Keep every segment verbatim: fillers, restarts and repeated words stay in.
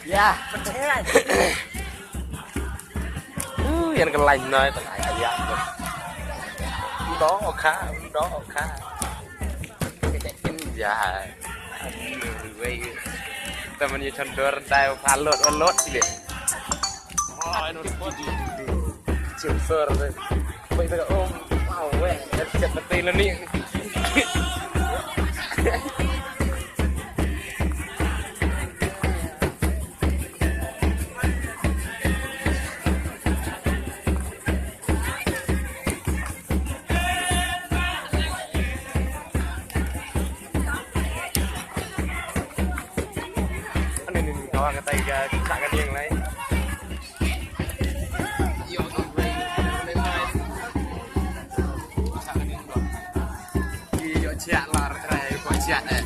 Ya. Uh, yan ka lain nai ta ya. Ndo kha, ndo kha. Ya. Wei. Temen ya chandor dai palot palot sile. Sensor. Wei ta om. Wow, wei. Chat betul ni. Ani ni ni kawa kata iga sa ka diang lai. Yo, to play, play, play. Sa ka diang to. Yo, chia lar, rai, ko chia, eh.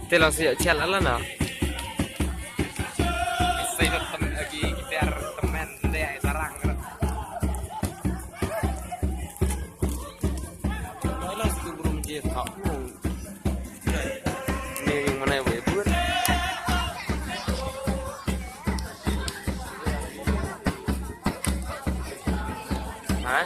Te long sa ïoh chel ala na. Sa ïoh tem agi gitar temen de ai sarang. Ni yang mana yang boleh buat? Ha?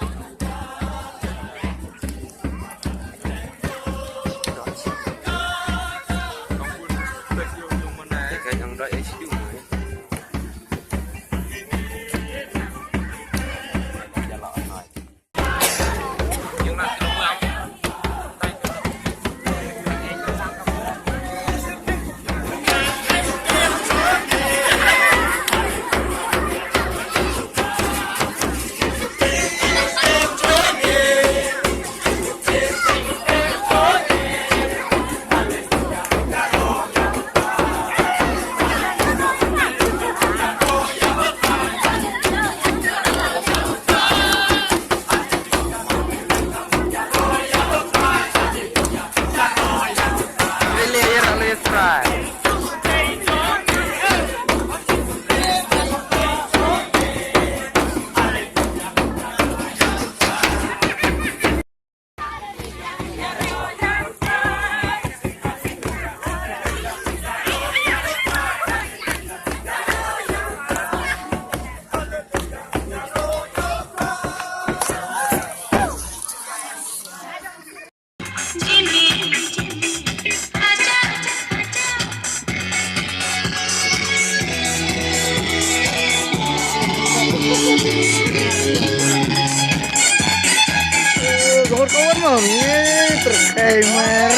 Gor kawan mam, ye terkai mer.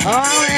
Oh,